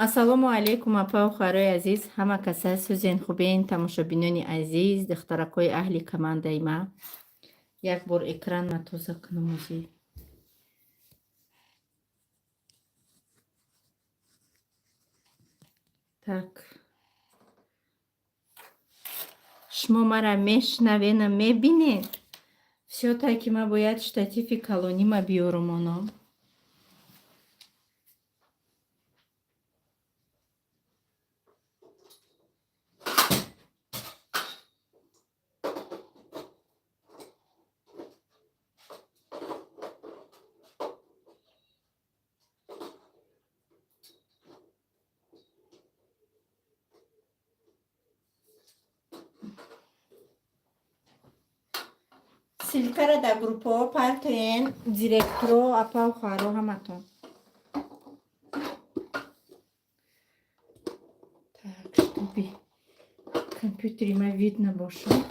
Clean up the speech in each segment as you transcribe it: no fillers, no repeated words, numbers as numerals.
Ассалому алайкум, апау хоҳарои азиз, ҳама каса сӯзен, хубен, тамошобинони азиз, духтаракҳои аҳли командаи ма. Як бор экран ма тоза кунам озӣ. Так. Шумо мара мешнавена, мебинед? Всё-таки ма бояд штативи калонима биёрам оно. Ссылкара дар группаҳо партоен, директоро, апау хоҳаро, ҳаматон. Так, чтобы компютери ма видно бошад.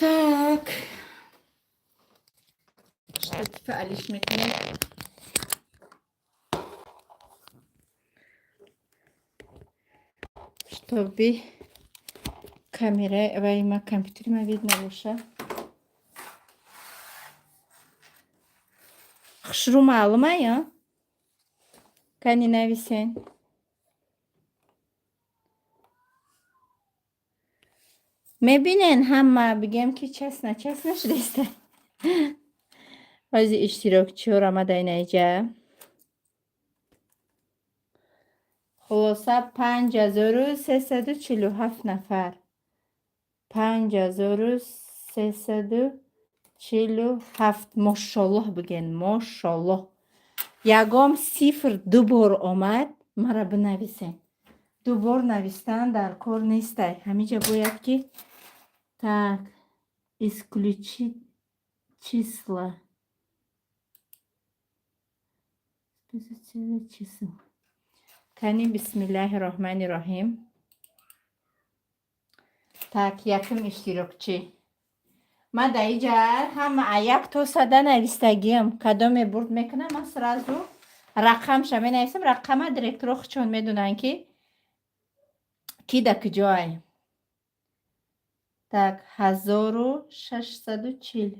Так. Штатива алиш мекунем. Чтобы камера вай ма, компютери ма видно боша. Хушрӯ маълума ё? Кани нависен. Мебинен ҳама, бигем ки честно, честно шудеста. Ҳози иштирокчиҳоро ма дар инаиҷа. Хулоса, 5347 нафар. 5347, мошоллоҳ биген, мошоллоҳ. Ягон сифр ду бор омад, мара бинависен. Ду бор навистан дар кор нестай. Ҳамиҷа бояд ки так, исключить числа. Чисел. Кани, бисмиллаҳи роҳмани роҳим. Так, якум иштирокчӣ. Ма дар иҷа ҳама як то сада навистагиам. Кадоме бурд мекунам, ман сразу рақамша менависам. Рақама директоро худшон медонанд, ки ки да куҷоай. Так, 1640.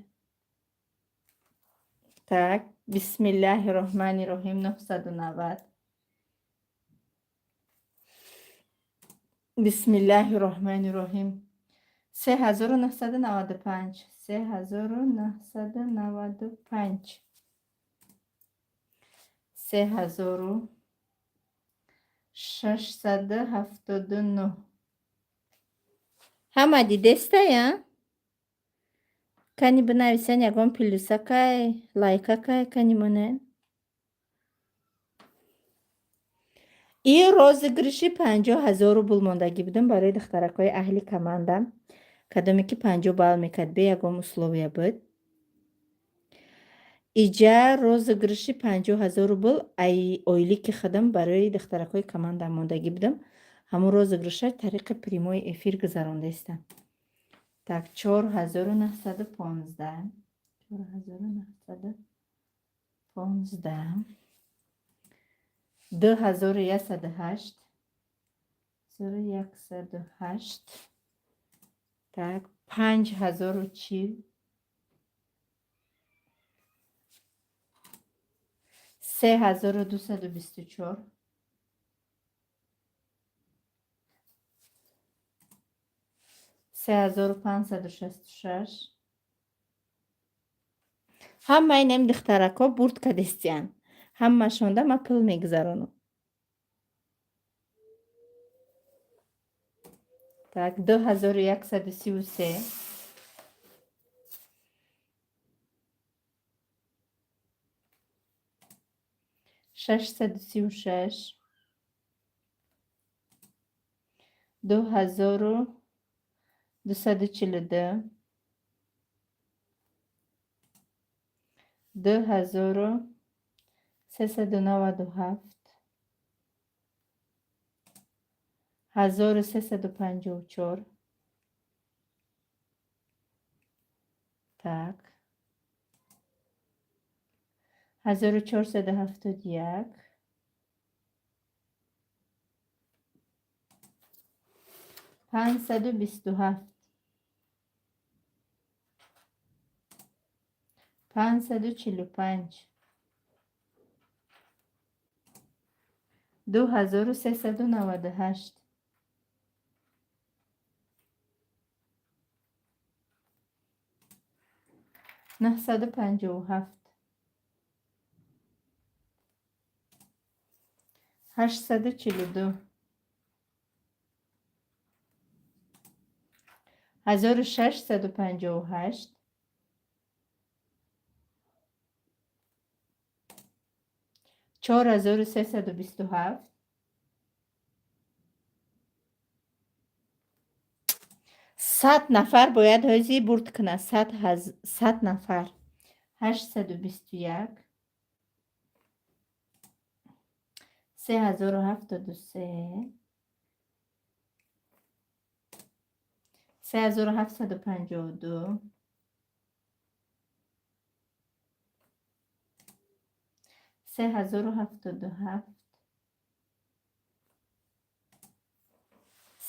Так, бисмиллаҳи роҳмани роҳим, 990. Бисмиллаҳи роҳмани роҳим. 3995. 3995. 3679. Ҳама дидестая? Кани бинависен, ягон плюсакай, лайкакай, кани монен. И розыгрыши 50 000 рубл мондагӣ будам барои духтаракҳои аҳли команда. Кадоме ки 50 балл мекард, бе ягон условия буд. Иҷа розыгрыши 50 000 рубл ай ойлики худам барои духтаракҳои команда мондагӣ будам. Ҳамун розыгрыша тариқи прямой эфир гузарондаистам. Так, 4915. 4915. 2108. 108. Так, 5040. 3224. 3566. Ҳамаи нем духтаракҳо бурд кадестиянд. Ҳамашонда ман пул мегузаронам. Так, 2133. 636. 2242. 2397. 1354. Так. 1471, 527, 545, 2398, 957, 842, 1658, 4327. 100 нафар бояд ҳози бурд кунад. 100 нафар. 821, 3073, 3752, 3077,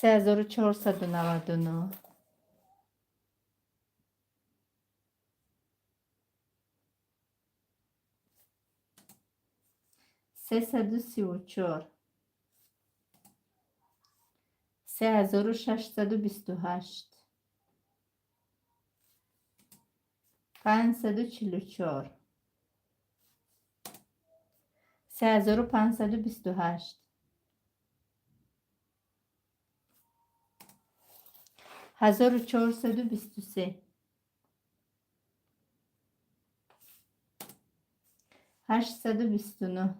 3499, 334, 3628, 544, 3528, 1423, 829,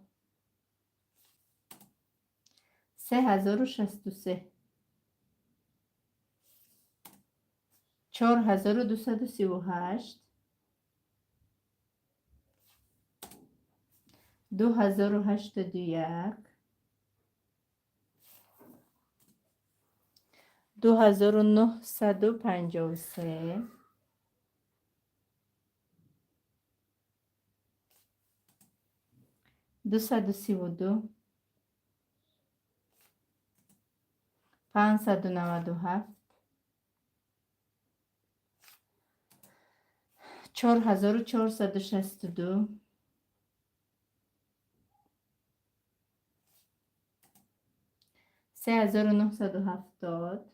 3063, 4238, 2081, 2953, 232, 597, 4462, 3970,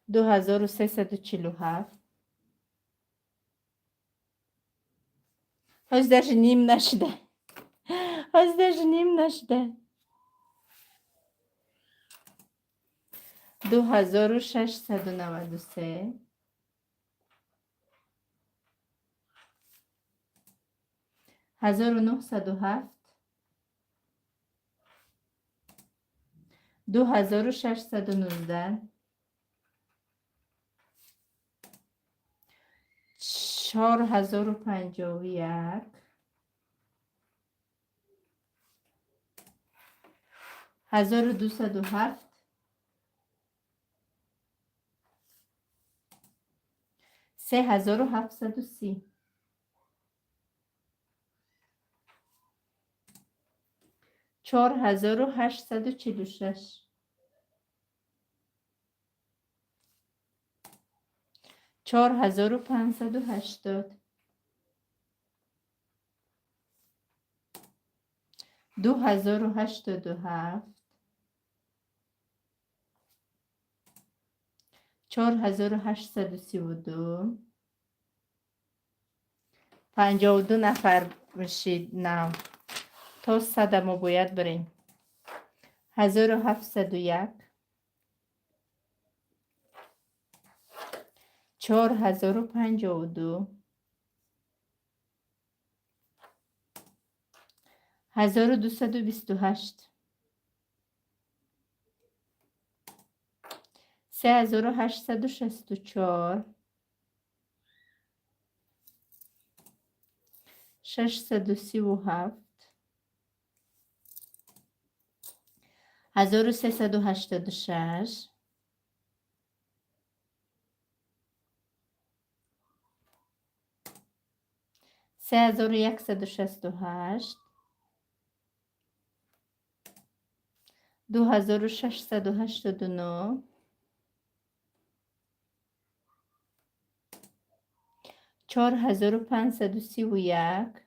2347. Ҳоз даже ним нашуда. Ҳоз даже ним нашуда. 2693, 1907, 2619, 4051, 1207, 3730, 4846, 4580, 2087, 4832. 52 нафар шид нав. То 100-а мо бояд бирем. 1701, 4052, 1228, 3864, 637, 1386, 3168, 2689, 4531,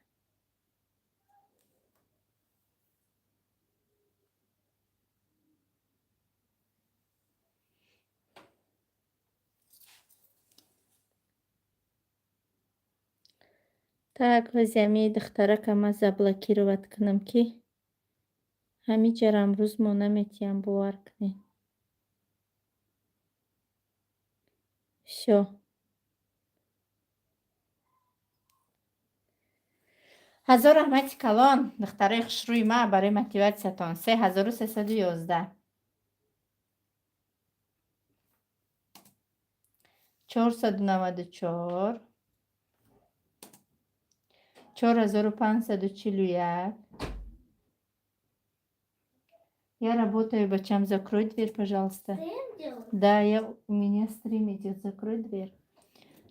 Так, ҳози ҳами духтарака ма заблокировать кунам, ки ҳамиҷара амрӯз мо наметиҳам, бовар кунед. Всё. Ҳазор раҳмати калон, духтарои хушрӯи ма, барои мотиватсиятон. 3311, 494, 4541. Я работаю, бачам, закрой дверь, пожалуйста. Да, у меня стрим идет, закрой дверь.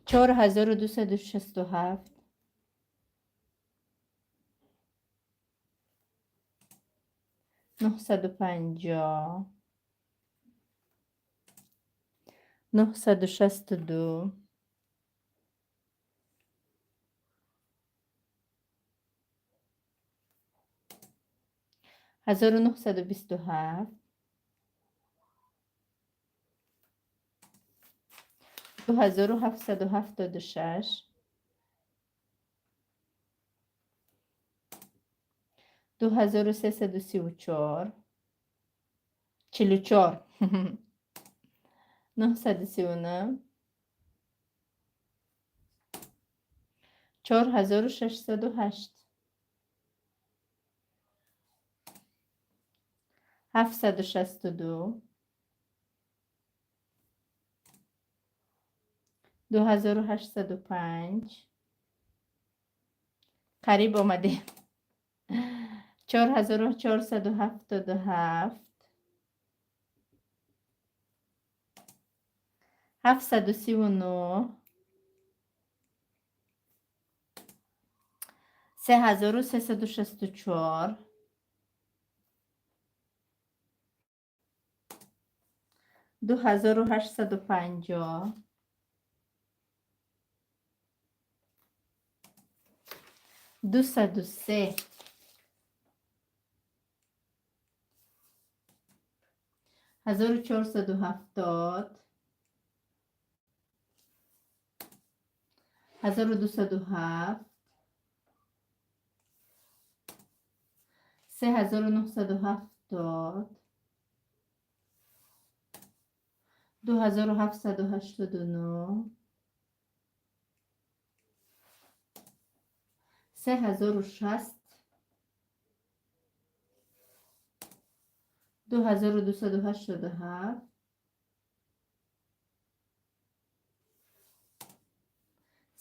4267, 950, 962, 1927, 2776, 2334, 44, 939, 4608, 762, 2805. Қариб омадем. 4477, 739, 3364, 2850, 203, 1470, 1207, 3970, 2789, 3060, 2287,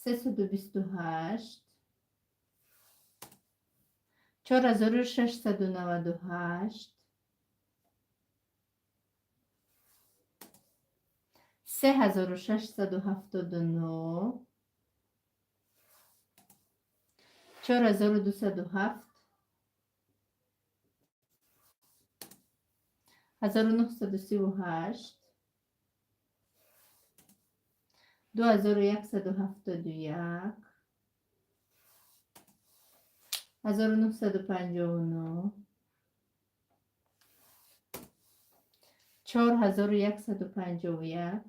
328, 4698, 3679, 4207, 1938, 2171, 1959, 4151,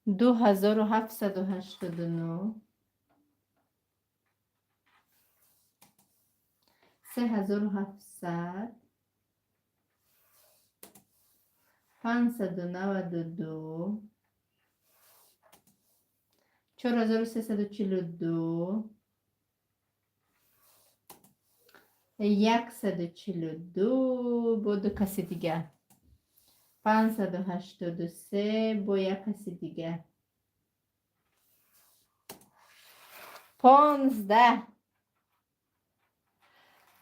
2789, 3700, 592, 4342, 142 бо ду каси дигар, 583 бо як каси дигар, 15.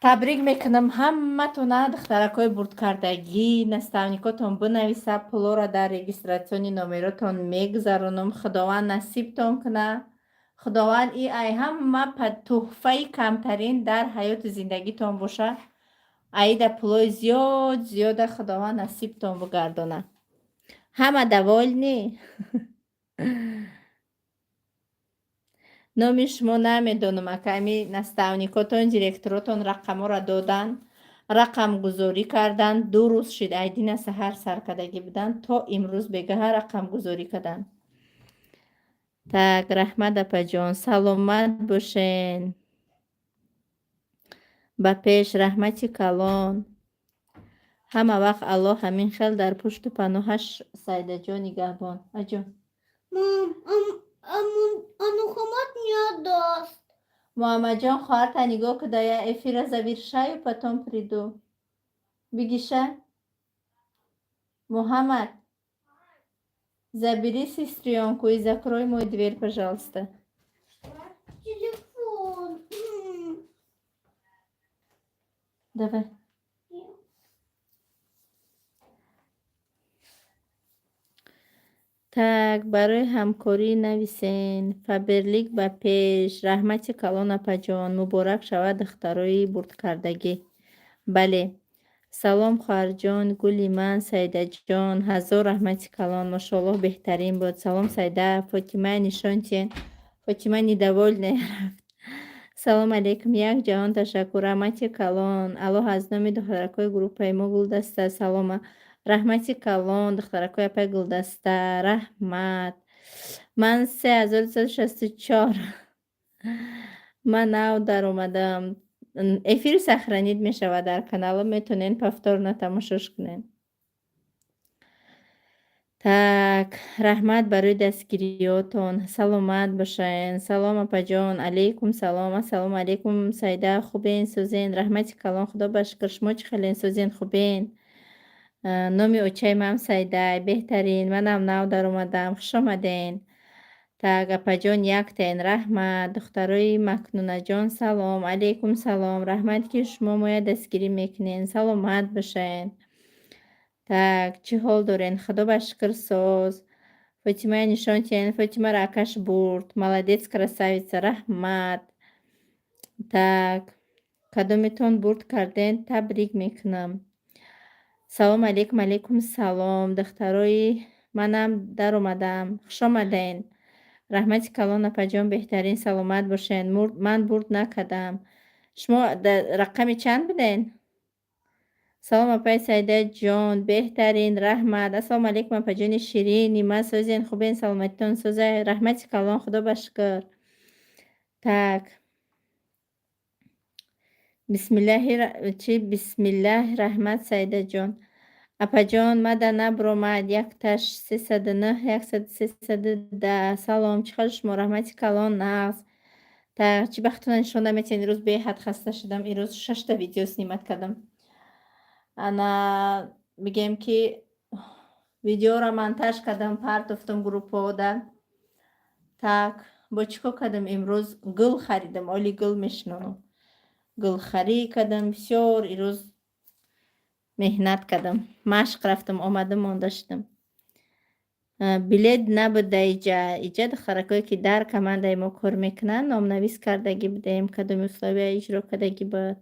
Табрик мекунам ҳаматона, духтаракҳои бурдкардагӣ. Наставникотон бинависа, пулоро дар регистратсионный номеротон мегузаронам. Худованд насибтон куна. Худованд и ай ҳама туҳфаи камтарин дар ҳаёти зиндагитон боша. Аида пулои зиёд зиёда Худованд насибтон бигардона. Ҳама довольны? Номи шумо намедонам, ака. Ами наставникотон, директоротон рақамҳоро додан, рақамгузорӣ карданд. 2 рӯз шид, айдина саҳар саркардагӣ буданд, то имрӯз бегаҳа рақамгузорӣ карданд. Так, раҳмат, апаҷон, саломат бошен. Ба пеш, раҳмати калон. Ҳама вақт Аллоҳ ҳамин хел дар пушту паноҳаш, Сайдаҷон, нигаҳбон. Аҷон. Мам, а Мухаммад не отдаст. Муҳаммадҷон, хоҳарта нигоҳ куда, я эфира завершаю, потом приду. Бигиша. Мухаммад, забери сестренку и закрой мой дверь, пожалуйста. Телефон. Давай. Так, барои ҳамкорӣ нависен. Фаберлик ба пеш. Раҳмати калон, апаҷон. Муборак шавад, духтарои бурдкардагӣ. Бале. Салом, хоҳарҷон, гули ман, Сайдаҷон. Ҳазор раҳмати калон. Мошоаллоҳ, беҳтарин буд. Салом, Сайда. Фотима нишон тиен. Фотима недовольная рафт. Салом алейкум. Як ҷаҳон ташаккур. Раҳмати калон. Аллоҳ аз номи духтаракҳои группаи мо Гулдаста салома. Раҳмати калон, духтаракҳои апаи Гулдаста. Раҳмат. Ман 3264. Ман нав даромадам. Эфир сохранить мешавад дар каналам, метавонед повторно тамошош кунед. Так, раҳмат барои дастгириётон. Саломат бошед. Салом, апаҷон. Алейкум салом. Ассалому алейкум, Сайда. Хубен, сӯзен? Раҳмати калон, Худо ба шукр. Шумо чӣ хелен, сӯзен, хубен? Номи очаи ман Сайдай. Беҳтарин. Манам нав даромадам. Хуш омаден. Так, апаҷон, яктен. Раҳмат. Духтарои Макнунаҷон, салом. Алейкум салом. Раҳмат, ки шумо моя дастгирӣ мекунед. Саломат бошед. Так, чӣ ҳол дорен? Худо ба шукр, соз. Фотимая нишон тиҳен. Фотимаро акаш бурд. Молодец, красавица. Раҳмат. Так, кадометон бурд карден, табрик мекунам. Салом алейкум, алейкум салом. Духтарои манам даромадам. Хуш омаден. Раҳмати калон, апаҷон, беҳтарин, саломат бошед. Ман бурд накардам. Шумо рақами чанд буден? Салом, апаи Сайдаҷон, беҳтарин, раҳмат. Ассалому алейкум, апаҷони ширини ман, созен, хубен, саломатитон соза? Раҳмати калон, Худо ба шукр. Так. Бисмиллаҳи чи, бисмиллаҳ, раҳмат, Сайдаҷон. Апаҷон, мада набуромад, якташ 309, 100 310. Салом, чӣ хел шумо? Раҳмати калон, нағз. Так, чӣ бахтона нишон наметиҳед? Ирӯз беҳад хаста шудам. Ирӯз шашта видео снимать кардам. Ана бигем, ки видеоро монтаж кардам, партофтам группаода. Так, бо чӣ кор кардам имрӯз? Гул харидам, оли гул мешинонам. Гулхарӣ кардам бисёр, ирӯз меҳнат кардам. Машқ рафтам, омадам, монда шудам. Билет набуд дар иҷа. Иҷа духтаракое, ки дар командаи мо кор мекунанд, номнавис кардагӣ будем, кадоми условия иҷро кардагӣ буд.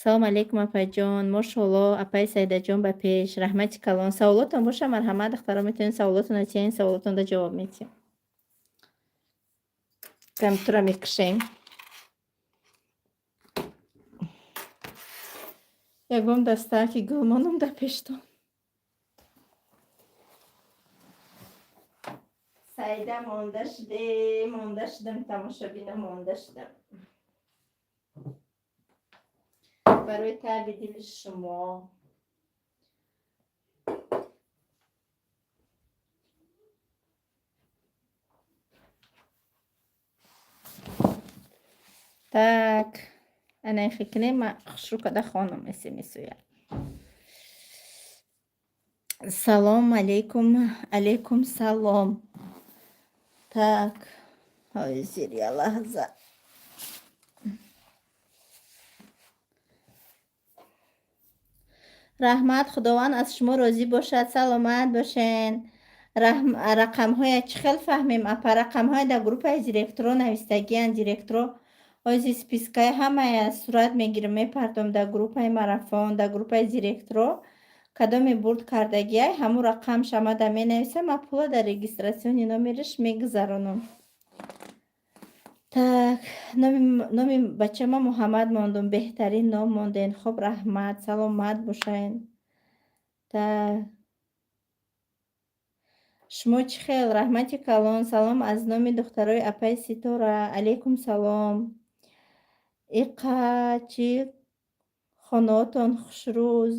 Салом алейкум, апаҷон. Мошоалло, апаи Сайдаҷон, ба пеш. Раҳмати калон. Саволотон боша, марҳамат, духтаро, метавонед саволотонро тиҳен, саволотонро ҷавоб медиҳем. Компютера мекушем. Ягон дастаки гул монам дар пештон. Сайда монда шуде, монда шудам, тамошобина, монда шудам. Барои таби дили шумо. Так, ана фикр ма хушрӯ карда хонам смсоя. Салом алейкум, алейкум салом. Так, ҳозир, я лаҳза. Раҳмат, Худованд аз шумо розӣ бошад, саломат бошен. Рақамҳоя чӣ хел фаҳмем, апа? Рақамҳоя дар группаи директоро навистагиянд. Директоро ози спискаи ҳамая сурат мегирам, мепартом дар группаи марафон, дар группаи директоро. Кадоме бурд кардагиай, ҳамун рақамша мада менависам, ма пула дар регистрационный номераш мегузаронам. Так, номи бачама Муҳаммад мондум. Беҳтарин ном монден. Хоб, раҳмат, саломат бошед. Так, шумо чӣ хел? Раҳмати калон. Салом аз номи духтарои апаи Ситора. Алайкум салом. Иқа чӣ, хонаотон хушрӯз,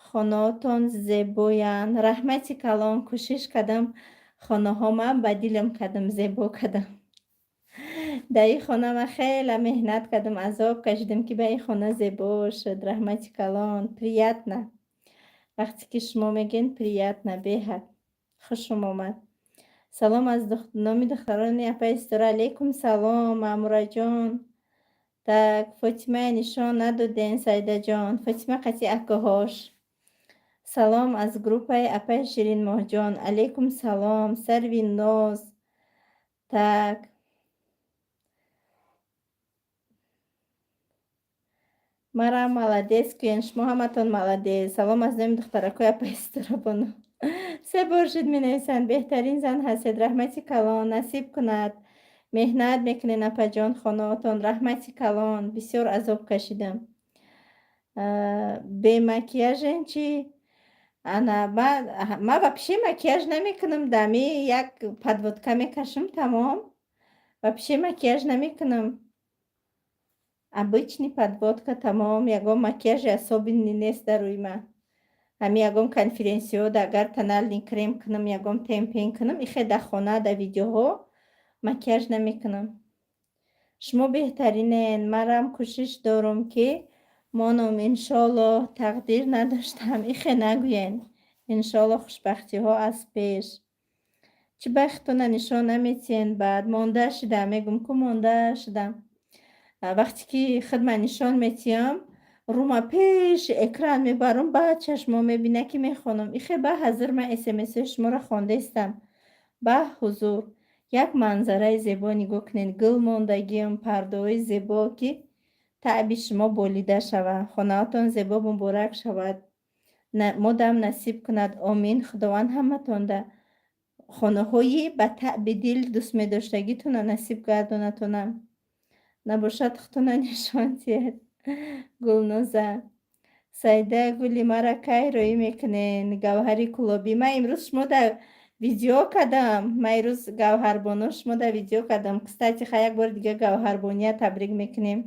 хонаотон зебоянд. Раҳмати калон, кӯшиш кардам, хонаҳома ба дилам кардам, зебо кардам. Дар ин хона ман хеле меҳнат кардам, азоб кашидам, ки ба ин хона зебо шуд. Раҳмати калон, приятно. Вақте ки шумо мегӯед, приятно, беҳад хушум омад. Салом аз номи духтарони апаи Ситора. Алайкум салом, Маъмураҷон. Так, Фотимая нишон надоден, Саидаҷон. Фотима қатъи акаҳош. Салом аз группаи апаи Ширинмоҳҷон. Алайкум салом, сарви ноз. Так, марам молодец кӯен, шумо ҳаматон молодец. Салом аз номи духтаракҳои апаи Ситорабону. Се бор шуд менависанд. Беҳтарин зан ҳастед. Раҳмати калон, насиб кунад. Меҳнат мекунед, апаҷон, хонаотон. Раҳмати калон, бисёр азоб кашидам. Бемакияжен чӣ? Ана, ма вообще макияж намекунам, дами як подводка мекашам, тамом. Вообще макияж намекунам. Обычный подводка, тамом, ягон макияжи особенный нест дар рӯи ман. Ҳамин ягон конференсияҳода агар тональный крем кунам, ягон темпен кунам, ихе дар хона, дар видеоҳо макияж намекунам. Шумо беҳтаринен, марам кӯшиш дорум, ки монум, иншоаллоҳ, тақдир надоштам. Ихе нагӯен. Иншоаллоҳ, хушбахтиҳо аз пеш. Чӣ бахтона нишон наметиҳен баъд? Монда шудам, мегӯм ку, монда шудам. Вақте ки худма нишон метиҳам, рӯма пеши экран мебарам, баъд чашмо мебинад, ки мехонам. Ихе ба ҳазир ман смсҳои шуморо хондаистам. Ба ҳузур. Як манзараи зебо нигоҳ кунед. Гул мондагиам, пардаҳои зебо, ки таъби шумо болида шавад. Хонаатон зебо муборак шавад. Модам насиб кунад. Омин. Худованд ҳаматонда хонаҳои ба таъби дил дӯстмедоштагитона насиб гардонатонам. Набошад, худтона нишон диҳед. Гулноза. Саида, гули мара кай роӣ мекунен? Гавҳари Кулобӣ. Ман имрӯз шумо дар видео кардам. Ман имрӯз, Гавҳарбоно, шумо дар видео кардам. Кстати, ха, як бори дига Гавҳарбония табрик мекунем.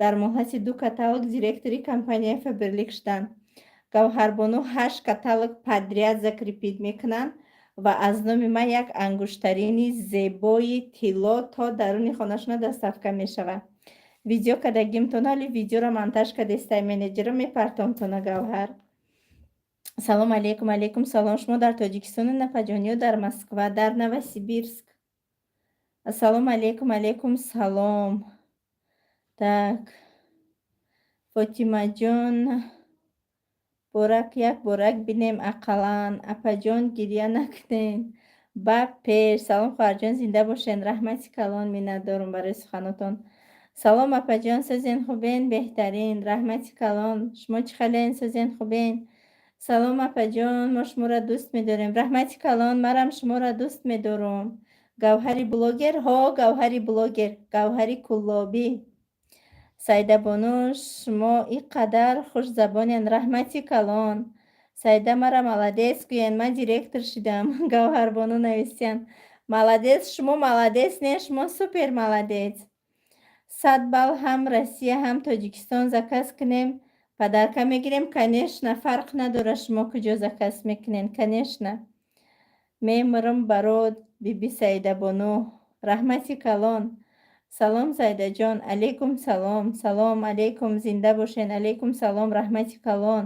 Дар муҳлати ду каталог директори компанияи Фаберлик шуданд. Гавҳарбону ҳашт каталог подряд закрепить мекунанд ва аз номи ман як ангуштарини зебои тилло то даруни хонашона доставка мешавад. Видео кардагимтон, ҳоли видеоро монтаж кардестай менеҷеро, мепартомтона, Гавҳар. Салом алейкум, алейкум салом. Шумо дар Тоҷикистону, напаҷон, ё дар Москва? Дар Новосибирск. Ассалому алейкум, алейкум салом. Так. Фотимаҷон, борак як борак бинем ақаллан. Апаҷон, гиря накунед. Ба пеш. Салом, хоҳарҷон, зинда бошед. Раҳмати калон, миннатдорум барои суханотон. Салом, апаҷон, созен, хубен? Беҳтарин. Раҳмати калон. Шумо чӣ хален, созен, хубен? Салом, апаҷон, мо шуморо дӯст медорем. Раҳмати калон, марам шуморо дӯст медорам. Гавҳари блогер? Ҳо, Гавҳари блогер, Гавҳари Куллобӣ. Саидабону, шумо ин қадар хушзабонен. Раҳмати калон. Саида, мара молодец гӯен, ман директор шудам. Гавҳарбону нависиянд. Молодец, шумо молодец не, шумо супер молодец. 100 балл ҳам Россия, ҳам Тоҷикистон заказ кунем, подарка мегирем? Конечно, фарқ надорад, шумо куҷо заказ мекунед, конечно. Мемурам барот, биби Саидабону. Раҳмати калон. Салом, Саидаҷон. Алейкум салом. Салом алейкум, зинда бошед. Алейкум салом, раҳмати калон.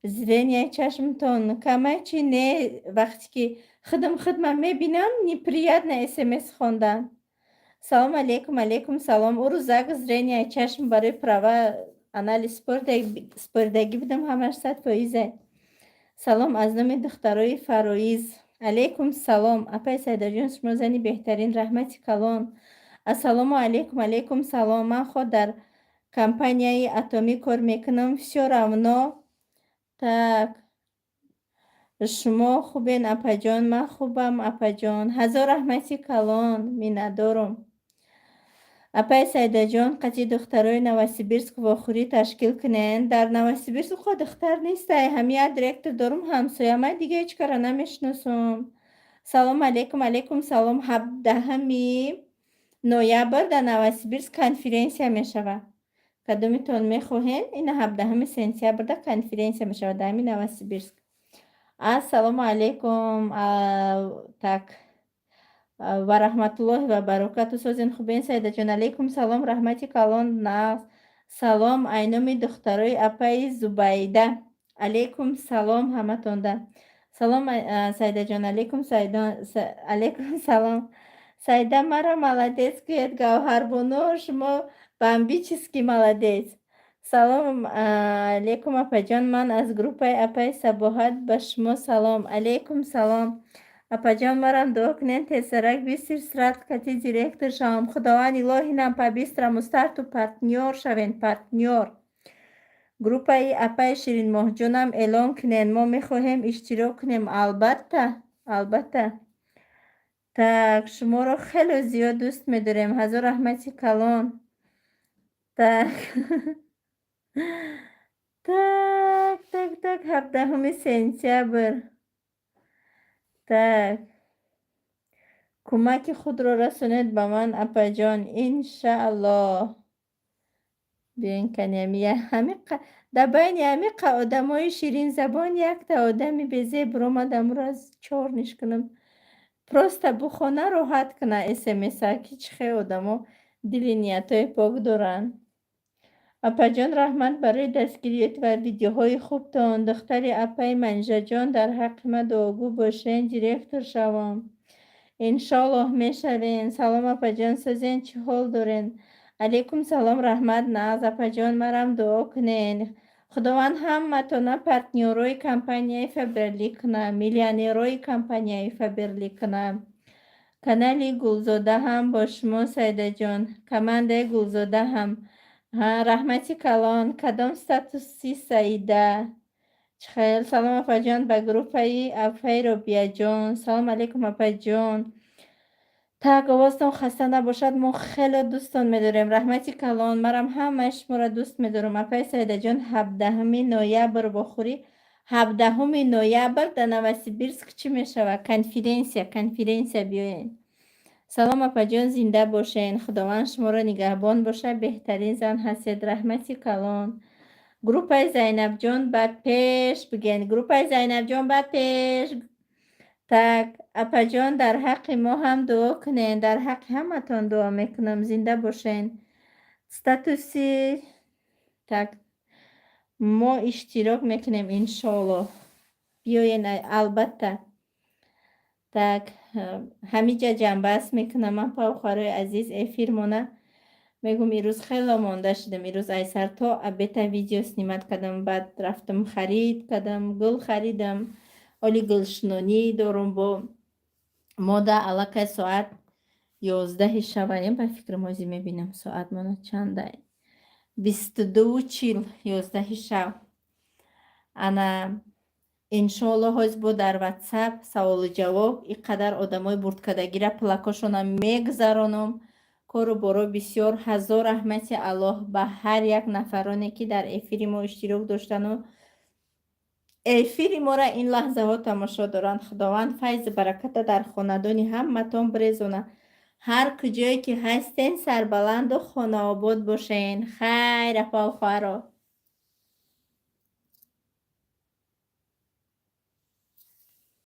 Зрения чашмтон камай чи? Не, вақте ки худам худма мебинам, неприятно смс хондан. Салом алейкум, алейкум салом. Ӯ рӯзак зрения чашм барои права Анализ споридагӣ будам, ҳамаш 100%. Салом аз номи духтарои Фароиз. Алейкум салом, апаи Сайдаҷон, шумо зани беҳтарин, раҳмати калон. Ассалому алейкум. Алейкум салом. Ман худ дар компанияи Атомӣ кор мекунам, всё равно. Так, шумо хубен, апаҷон? Ман хубам, апаҷон, ҳазор раҳмати калон, миннатдорум. Апаи Сайдаҷон, қатъи духтарои Новосибирск вохӯрӣ ташкил кунен. Дар Новосибирск хо духтар нестай, ҳами як директор дорум, ҳамсоя, ман дига ҳеҷ кара намешиносум. Салому алейкум. Алейкум салом. 17-ҳами ноябр дар Новосибирск конференсия мешавад. Кадомитон мехоҳен, ина 17-ҳами сентябрда конференсия мешавад дар ҳами Новосибирск. Ассалому алейкум, так, ва раҳматуллоҳи ва баракату. Созен, хубен, Сайдаҷон? Алейкум салом, раҳмати калон, нағз. Салом айноми духтарои апаи Зубайда. Алейкум салом ҳаматонда. Салом, Сайдаҷон. Алейкум, алейкум салом. Сайда, маро молодец гӯед. Гавҳарбону, шумо бомбический молодец. Салом алейкум, апаҷон, ман аз группаи апаи Сабоҳат, ба шумо салом. Алейкум салом, апаҷон, марам дуо кунед, тезсарак бистр срат кати директор шавам. Худованд илоҳи нам по быстрому старту партнёр шавен, партнёр. Группаи апаи Ширинмоҳҷонам эълон кунед, мо мехоҳем иштирок кунем. Албатта, албатта. Так, шуморо хеле зиёд дӯст медорем, ҳазор раҳмати калон. Так, так, так, так, 17-ҳуми сентябр. Так, кӯмаки худро расонед ба ман, апаҷон. Иншааллоҳ. Биёин, кани дар байни ҳамиқа одамои ширинзабон якта одами безеб омадам, аз чорниш кунам. Просто бухона, роҳат куна смса, ки чӣ хел одамо дили ниятҳои пок доранд. Апаҷон, раҳмат барои дастгириёт ва видеоҳои хубтон. Духтари апаи Манижаҷон, дар ҳаққи ман дуогӯ бошен, директор шавам. Иншоаллоҳ, мешавен. Салом, апаҷон, созен, чӣ ҳол дорен? Алейкум салом, раҳмат, нағз. Апаҷон, марам дуо кунен. Худованд ҳаматона партнёрои компанияи Фаберлик куна, миллионерои компанияи Фаберлик куна. Канали Гулзода ҳам бо шумо, Сайдаҷон, командаи Гулзода ҳам. Раҳмати калон. Кадом статуси, Саида? Чӣ хел? Салом, апаҷон, ба группаи апаи Робияҷон. Салом алейкум, апаҷон. Так, овозтон хаста набошад, мо хеле дӯстон медорем. Раҳмати калон, марам ҳамаи шуморо дӯст медорам. Апаи Саидаҷон, 17-ҳуми ноябр вохӯрӣ. 17-ҳуми ноябр дар Новосибирск чӣ мешавад? Конференсия, конференсия, биёед. Салом, апаҷон, зинда бошен, Худованд шуморо нигаҳбон бошад, беҳтарин зан ҳастед. Раҳмати калон. Группаи Зайнабҷон ба пеш бигӯен, группаи Зайнабҷон ба пеш. Так, апаҷон, дар ҳаққи мо ҳам дуо кунед. Дар ҳаққи ҳаматон дуо мекунам, зинда бошен. Статуси, так, мо иштирок мекунем, иншоаллоҳ, биёен, албатта. Так, ҳамиҷа ҷамъбаст мекунам ман, хоҳарои азиз, эфирмона. Мегӯм, ирӯз хело монда шудам. Ирӯз айсар то обеда видео снимать кардам, баъд рафтам, харид кардам, гул харидам. Оли гулшунонӣ дорум бо мода. Аллакай соат 11-и шаваем, ба фикрам. Ҳозир мебинам, соатмона чанда: 22:40, 11-и шав. Ана, иншоаллоҳ, ҳозир бо дар Ватсап саволу ҷавоб ин қадар одамои бурдкардагира плакошона мегузаронам. Кору боро бисёр. Ҳазор раҳмати Аллоҳ ба ҳар як нафароне, ки дар эфири мо иштирок доштану эфири моро ин лаҳзаҳо тамошо доранд. Худованд файзу бараката дар хонадони ҳаматон бирезона. Ҳар куҷое ки ҳастен, сарбаланду хонаобод бошен. Хайр, апау, хоҳаро.